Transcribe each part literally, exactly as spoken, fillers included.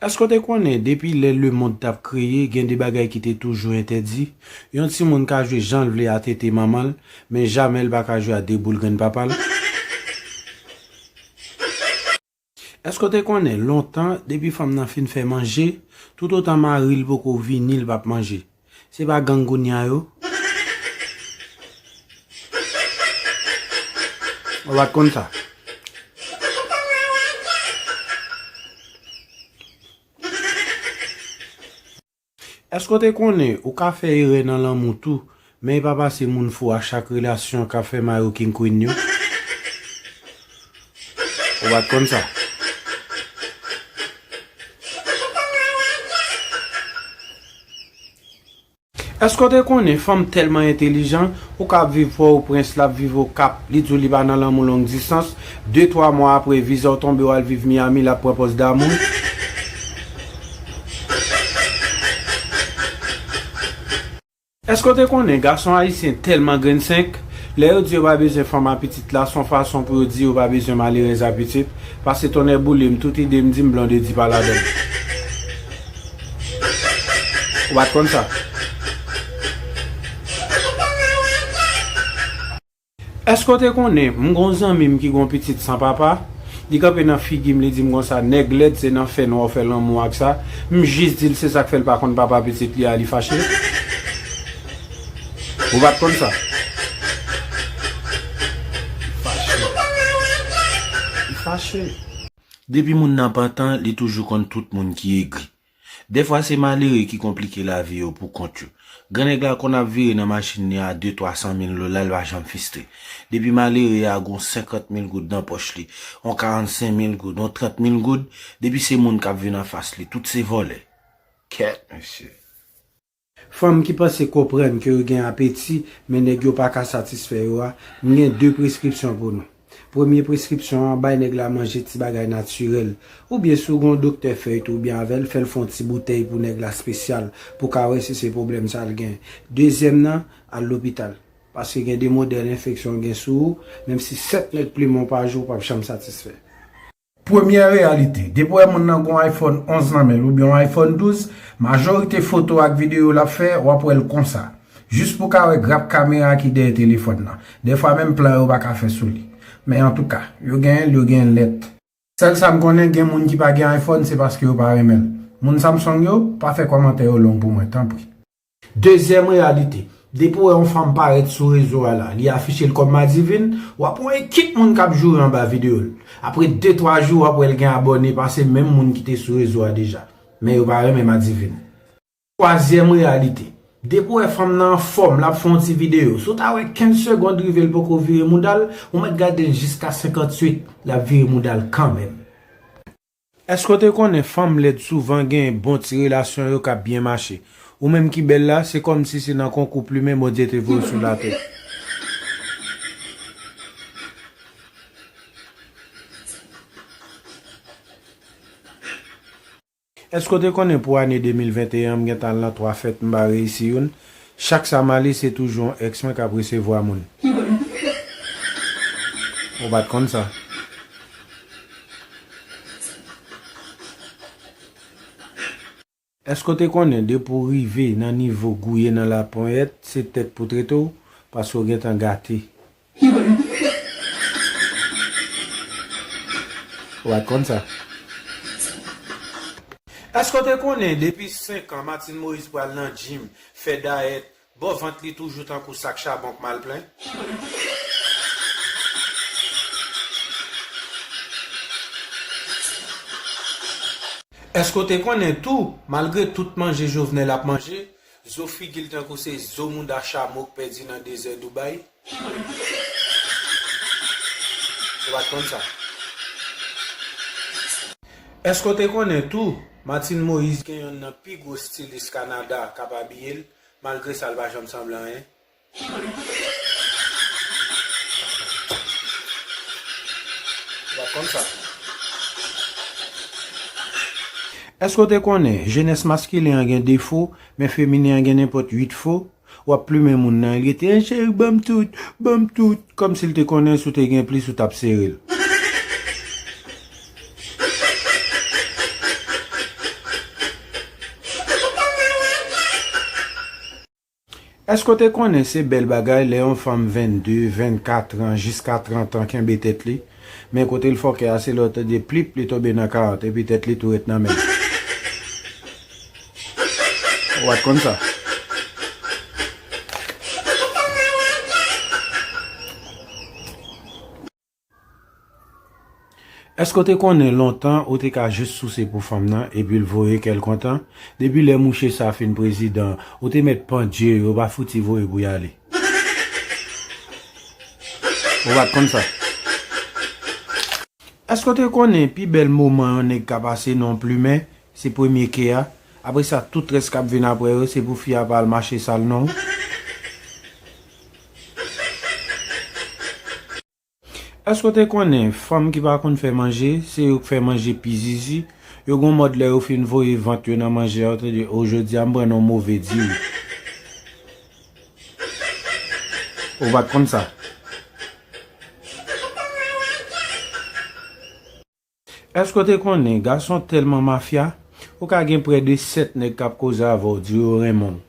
Èske w te konnen depi lè lemonn t ap kreye, gen de bagay ki te toujou entèdi? Yon timoun ka jwe jan l vle a tete manman l, men jamè l pa ka jwe a de boul grenn papa l. Èske w te konnen lontan, depi fanm nan fin fè manje, toutotan mari l poko vini, l p ap manje? Se pa gang kounye a yo? Ou pa t konn sa? Èske w te konnen ou ka fè erè nan lanmou tou, men e pa pase moun fou a chak relasyon k ap fè mayo king queen yo? Ou pa t konn sa? Èske w te konnen fanm tèlman entèlijan, ou ka ap viv Pòtoprens, l ap viv Okap, li di w li pa nan lanmou long distans, de twa mwa apre, viza w tonbe, w al viv Miami, l ap pran pòz damou? Èske w te konnen gason ayisyen tèlman grenn senk, lè yo di yo pa bezwen fanm a pitit la, se yon fason pou yo di yo pa bezwen malerèz a pitit? Pase tonnè boule m, tout ide m di m Blondedy pa ladan l. Ou pa t konn sa? Èske w te konnen m gon zanmi m ki gon pitit san papa? Li kanpe nan figi m, li di m konsa, nèg lèd se nan fènwa w fè lanmou ak sa. M jis di l se sa k fè l pa konn papa pitit li a, li fache. Ou pa t konn sa? Fache. Li fache. Depi moun nan pantan, li toujou konn tout moun ki egri. Dèfwa se malere ki konplike lavi yo pou kont yo. Grannèg la konn ap vire nan machin li a de twa san mil dola, l pa janm fistre. Depi malere a gon senkant mil goud nan pòch li, yon karannsenk mil goud, yon trant mil goud, depi se moun k ap vin anfas li, tout se vòlè. Kèt, mesye. Fanm ki panse konprann ke yo gen apeti, men nèg yo pa ka satisfè yo a, m gen de preskripsyon pou nou. Premye preskripsyon an, bay nèg la manje ti bagay natirèl. Oubyen si w gen yon doktè fè etou oubyen avè l, fè l fè yon ti boutèy pou nèg la espesyal, pou w ka wè si se pwoblèm sa l gen. Dezyèm nan, al lopital. Paske gen de modèl enfeksyon w gen sou ou, menm si sèt nèt plimen w pa jou, w p ap janm satisfè. Premyè reyalite, depi w wè moun nan gon iPhone onz nan men l oubyen yon iPhone douz, majorite foto ak videyo l ap fè, w ap wè l konsa. Jis pou w ka wè grap kamera ki dèyè telefòn nan. Dèfwa menm plan yo pa ka fè sou li. Men antouka, yo genyen l, yo genyen l nèt. Sèl sa m konnen, gen moun ki pa gen iPhone, se paske yo pa renmen l. Moun Samsung yo, pa fè kòmantè yo long pou mwen, tanpri. Dezyèm reyalite, depi w wè yon fanm parèt sou rezo a la, li afiche l kòm madivin, w ap wè yon ekip moun k ap joure anba videyo l. Apre de twa jou, w ap wè l gen abòne pase menm moun ki te sou rezo a deja. Men yo pa renmen madivin. Twazyèm reyalite, depi w wè fanm nan anfòm, l ap fè yon ti videyo, si w ta wè kenz segond rive l poko vire mouda l, ou mèt gade l jiska senkantuit, l ap vire mouda l kanmenm. Èske w te konnen fanm lèd souvan gen bon ti relasyon yo k ap byen mache? Ou menm ki bèl la, se kòmsi se nan konkou plimen Bondye te voye w sou latè. Èske w te konnen pou ane de mil venteyen an, m gentan al nan twa fèt, m pa reyisi youn? Chak sa m ale, se toujou yon èks mwen k ap resevwa moun. Ou pa t konn sa? Èske w te konnen depi w rive nan nivo gouye nan laponyèt, se tèt pou trete w, paske w gentan gate? Ou pa t konn sa? Èske w te konnen depi senk an, Martine Moïse pral nan djim, fè dayèt, bò vant li toujou tankou sak chabon k mal plen? Èske w te konnen tou, malgre tout manje Jovenel ap manje, zo figi l tankou se zo mouda chamo k pèdi nan dezè Dubai? Ou pa t konn sa? Èske w te konnen tou, Martine Moïse gen yonn nan pi gwo stilis Kanada k ap abiye l, malgre sa l pa janm sanble anyen? Ou pa t konn sa? Èske w te konnen jenès maskilen an gen de fo, men feminen an gen nenpòt uit fo? W ap plimen moun nan, li rete, "Hey, cheri, ban m tout, ban m tout." Kòmsi l te konnen si w te gen plis, ou t ap sere l. Èske w te konnen se bèl bagay lè yon fanm vennde, vennkat an, jiska trant an kenbe tèt li? Men kote l fòkè a, se lè w tande plip, li tonbe nan kawòt, epi tèt li tou ret nan men l. Ou pa t konn sa? Èske w te konnen lontan ou te ka jis souse pou fanm nan epi l voye kè l kontan? Depi lè mouche sa fin prezidan, ou te mèt pandye yo, pa fouti voye pou y ale. Ou pa t konn sa? Èske w te konnen pi bèl moman yon nèg ka pase nan yon plimen, se premye ke a? Apre sa, tout rès k ap vin apre yo, se pou fi a pa al mache sal non. Èske w te konnen fanm ki pa konn fè manje, se yo k fè manje pi zizi? Yo gon mòd lè yo fin voye vant yo nan manje a, yo te di, "O, jodi a m pran nan move diri." Ou pa t konn sa? Èske w te konnen gason tèlman mafya, ou ka gen prè de sèt nèg k ap koze avè w, di yo renmen w.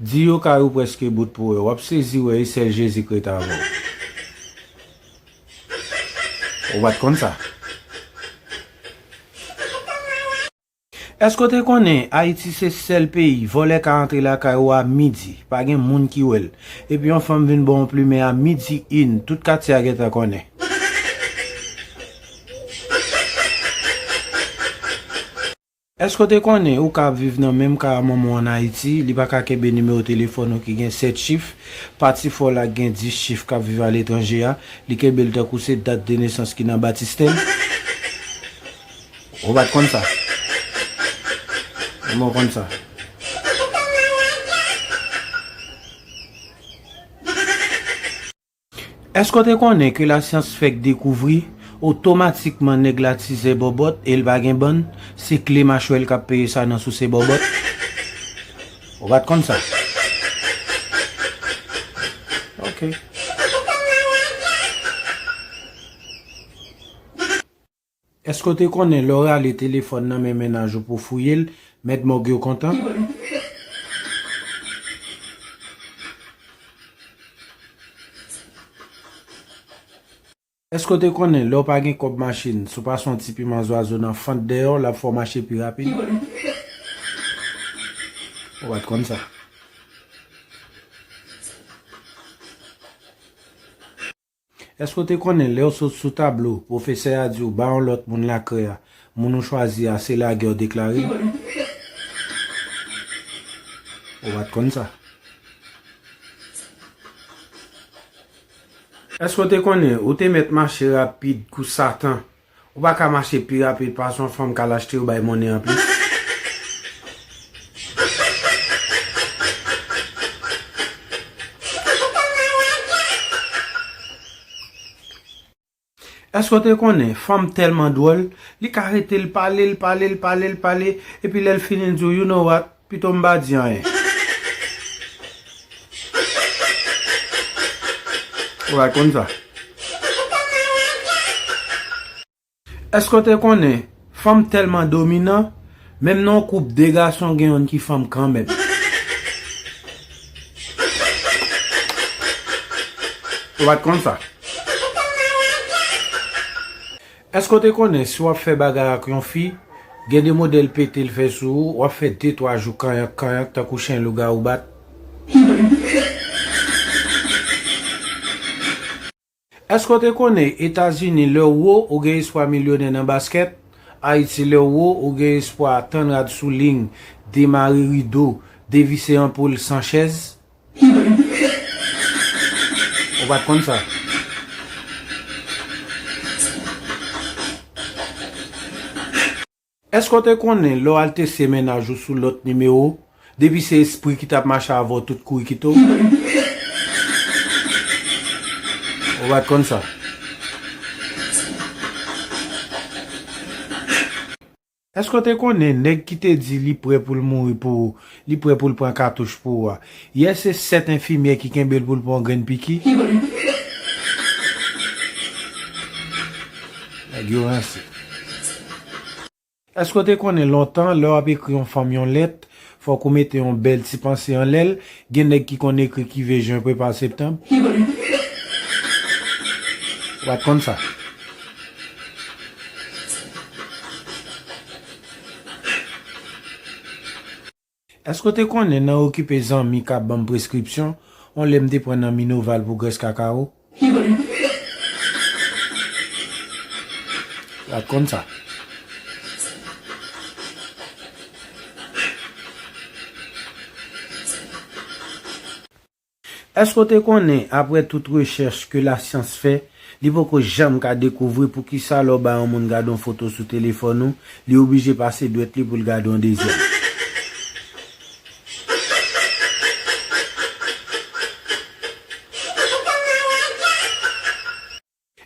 Di yo kay ou prèske bout pou wè, w ap sezi wè e sèl Jezi k ret avè w. Ou pa t konn sa? Èske w te konnen Ayiti se sèl peyi vòlè ka antre lakay ou a midi, pa gen moun ki wè l, epi yon fanm vin ba w yon plimen a midi in, tout katye a gentan konnen? Èske w te konnen ou ka ap viv nan menm kay a manman w ann Ayiti, li pa ka kenbe nimewo telefòn ou ki gen sèt chif, pati fè w la k gen dis chif k ap viv aletranje a, li kenbe l tankou se dat de nesans ki nan batistè l? Ou pa t konn sa? Mwen konn sa. Èske w te konnen ke lasyans fèk dekouvri, otomatikman nèg la tizè bòbòt e l pa gen bann, se kle machwè l k ap peye sa nan souse bòbòt? Ou pa t konn sa? Ok. Èske w te konnen lè w rale telefòn nan men mennaj ou pou fouye l, mèt mòg yo kontan? Èske w te konnen lè w pa gen kòb machin, si w pase yon ti piman zwazo nan fant dèyè w, l ap fè w mache pi rapid? Ou pa t konn sa? Èske w te konnen lè w sot sou tablo, pwofesè a di w ba yon lòt moun lakrè a, moun ou chwazi a, se lagè w deklare l? Ou pa t konn sa? Èske w te konnen ou te mèt mache rapid kou Satan? Ou pa ka mache pi rapid pase yon fanm k al achte yo bay monnen anplis. Èske w te konnen fanm tèlman dwòl, li ka rete l pale, l pale, l pale, l pale, epi lè l fini l di w, "You know what? Pito m pa di anyen." Ou pa konn sa? Èske w te konnen fanm tèlman dominan, menm nan yon koup de gason gen youn ki fanm kanmenm? Ou pa t konn sa? Èske w te konnen si w ap fè bagay ak yon fi, gen de modèl pete l fè sou ou, w ap fè de twa jou kanyank kanyank tankou chen lougawou bat? Èske w te konnen Etazini lè w wo, ou gen espwa milyonè nan baskèt? Ayiti lè w wo, ou gen espwa tann rad sou liy, demare rido, devise anpoul san chèz? Ou pa t konn sa? Èske w te konnen lè w al teste mennaj ou sou lòt nimewo, depi se espri ki t ap mache avè w, tout kouri kite w? Ou pa t konn sa? Èske w te konnen nèg ki te di li prè pou l mouri pou ou, li prè pou l pran katouch pou ou a, yè se sèt enfimyè ki kenbe l pou l pran yon grenn piki? Nèg yo ranse. Èske w te konnen lontan, lè w ap ekri yon fanm yon lèt, Fòk ou mete yon bèl ti panse anlè l. Gen nèg ki konn ekri ki ve jen, prepa septanm. Ou pa t konn sa? Èske w te konnen nan okipe zanmi k ap ban m preskripsyon, yon lè m te pran nan Minoval pou grès kakawo? Ou pa t konn sa? Èske w te konnen, apre tout rechèch ke lasyans fè, li poko janm ka dekouvri poukisa lè w bay yon moun gade yon foto sou telefòn ou, li oblije pase dwèt li pou l gade yon dezyèm?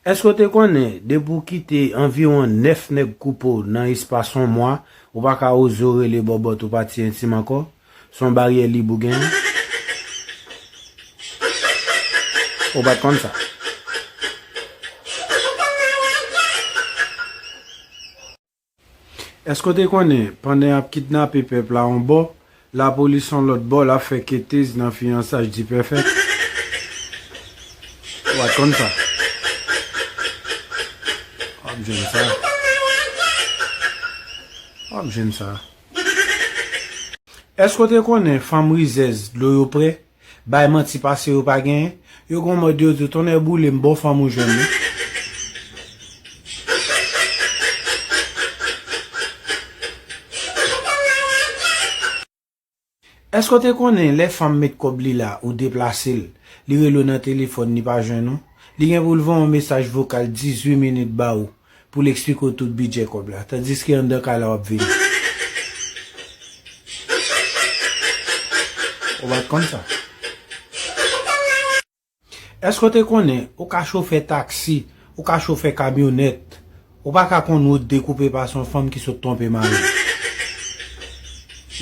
Èske w te konnen, depi w kite anviwon nèf nèg koupe w nan espas yon mwa, ou pa ka oze w rele bòbòt ou pati entim ankò? Se yon baryè lib ou genyen? Ou pa t konn sa? Èske w te konnen, pandan y ap kidnape pèp la yon bò, lapolis yon lòt bò, l ap fè ketez nan fiyansaj D-Perfect? Ou pa t konn sa? W ap jwenn sa. W ap jwenn sa. Èske w te konnen fanm rizèz, dlo yo prè? Bay manti pase yo pa genyen. Yo gon mòd yo di w, tonnè boule m, bon fanm ou jwenn wi. Èske w te konnen lè fanm met kòb li la, ou deplase l, li rele w nan telefòn, li pa jwenn ou? Li gen pou l voye yon mesaj vokal dizuit minit ba ou pou l eksplike w tout bidjè kòb la, tandiske anndan kay la w ap vini. Ou pa t konn sa? Èske w te konnen ou ka chofè taksi, ou ka chofè kamyonèt, ou pa ka konn wout dekoupe pase yon fanm ki sot twonpe mari l?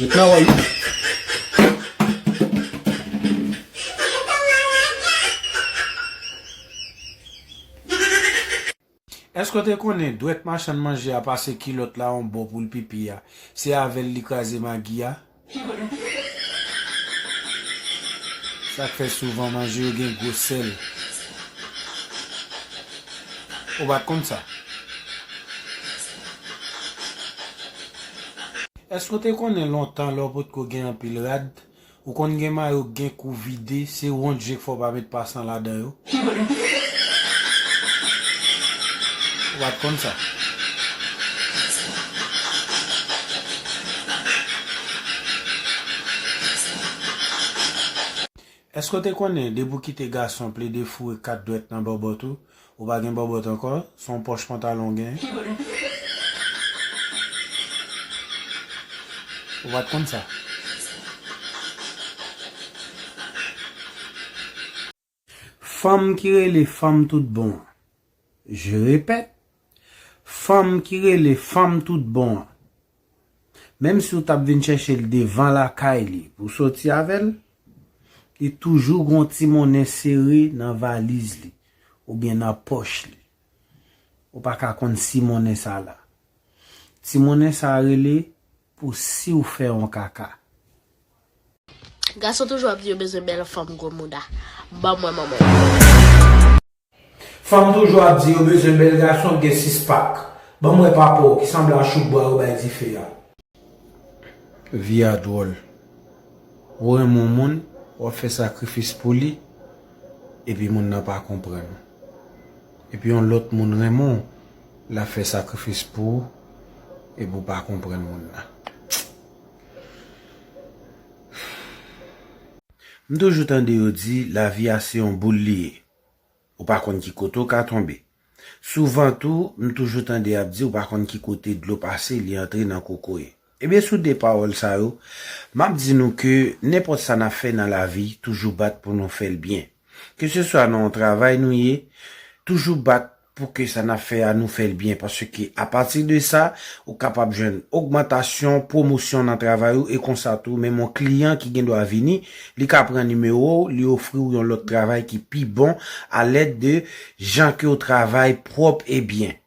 Ret nan wòl ou. Èske w te konnen dwèt machann manje a pase kilòt la yon bò pou l pipi a, se avè l li kraze magi a? Sa k fè souvan manje yo gen gwo sèl. Ou pa t konn sa? Èske w te konnen lontan lè w potko gen anpil rad, ou konn gen mayo k gen kou vide, se wont je k fè w pa met pasan ladan yo? Ou pa t konn sa? Èske w te konnen depi w kite gason plede foure kat dwèt nan bòbòt ou, ou pa gen bòbòt ankò, se yon pòch pantalon w genyen? Ou pa t konn sa? Fanm ki rele fanm tout bon an. Je répète, fanm ki rele fanm tout bon an. Menm si w t ap vin chèche l devan lakay li pou w soti avè l, li toujou gon ti monnen sere nan valiz li oubyen nan pòch li. Ou pa ka konn si monnen sa la. Ti monnen sa rele pou si w fè yon kaka. Gason toujou ap di yo bezwen bèl fanm gwo mouda. Ban mwen manman w. Fanm toujou ap di yo bezwen bèl gason k gen sis pak. Ban mwen papa w ki sanble a chouk bwa yo bay dife a. Vi a dwòl. Ou renmen yon moun, w ap fè sakrifis pou li, epi moun nan pa konprann ou. Epi yon lòt moun renmen w, l ap fè sakrifis pou ou, epi w pa konprann moun nan. M toujou tande yo di, lavi a se yon boul li ye. Ou pa konn ki kote w ka tonbe. Souvan tou, m toujou tande y ap di, ou pa konn ki kote dlo pase, li antre nan kokoye. Ebyen, sou de pawòl sa yo, m ap di nou ke nenpòt sa n ap fè nan lavi, toujou bat pou nou fè l byen. Keseswa nan yon travay nou ye, toujou bat pou ke sa n ap fè a nou fè l byen, paske apati de sa, ou kapab jwenn ogmantasyon, pwomosyon nan travay ou, e konsa tou, menm yon kliyan ki gen dwa vini, li ka pran nimewo w, li ofri w yon lòt travay ki pi bon, alèd de jan ke w travay pwòp e byen.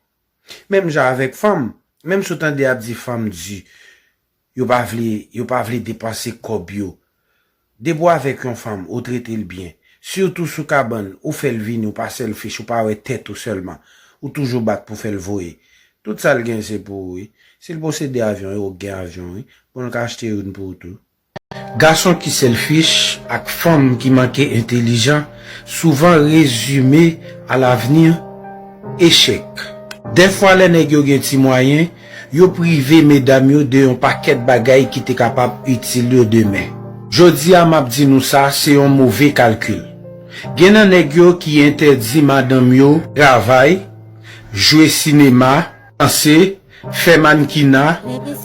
Menm jan avèk fanm, menm si w tande y ap di fanm di, yo pa vle, yo pa vle depanse kòb yo. Depi w avèk yon fanm, ou trete l byen. Sitou sou kabann, ou fè l vini, ou pa selfish, ou pa wè tèt ou sèlman. Ou toujou bat pou fè l voye. Tout sa l gen se pou ou, wi. Si l posede avyon, wi, ou gen avyon, wi. Bon, l ka achte youn pou ou tou. Gason ki selfish ak fanm ki manke entelijan souvan rezime alavni echèk. Dèfwa lè nèg yo gen ti mwayen, yo prive medam yo de yon pakèt bagay ki te kapab itil yo demen. Jodi a m ap di nou sa, se yon move kalkil. Gen nan nèg yo ki entèdi madanm yo travay, jwe sinema, danse, fè mannkina,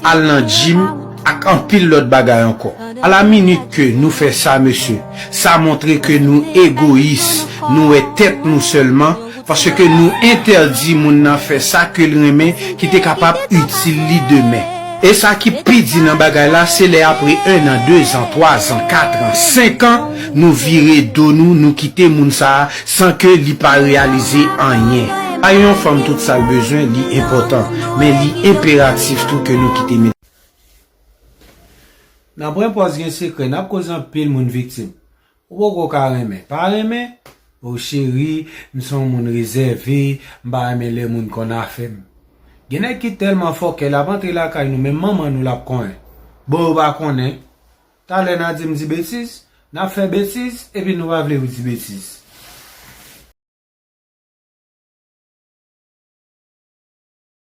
al nan djim, ak anpil lòt bagay ankò. A la minit ke nou fè sa, mesye, sa montre ke nou egoyis, nou wè tèt nou sèlman, paske nou entèdi moun nan fè sa ke l renmen ki te kapab itil li demen. E sa ki pi di nan bagay la, se lè apre en an, de zan, twa zan, kat an, senk an, nou vire do nou, nou kite moun sa a san ke li pa reyalize anyen. Pa yon fanm tout sa l bezwen, li enpòtan, men li enperatif tou ke nou kite medam. Nan pwen pòz gen sekrè, n ap koze anpil moun viktim. Ou poko ka renmen. Pa renmen? O cheri, m se yon moun rezève, m pa renmen lè moun konn afè m. Gen nèg ki tèlman fòkè, l ap antre lakay nou, menm manman nou l ap konnen. Bon, ou pa konnen. Talè n a di m di betiz, n ap fè betiz, epi nou pa vle di betiz.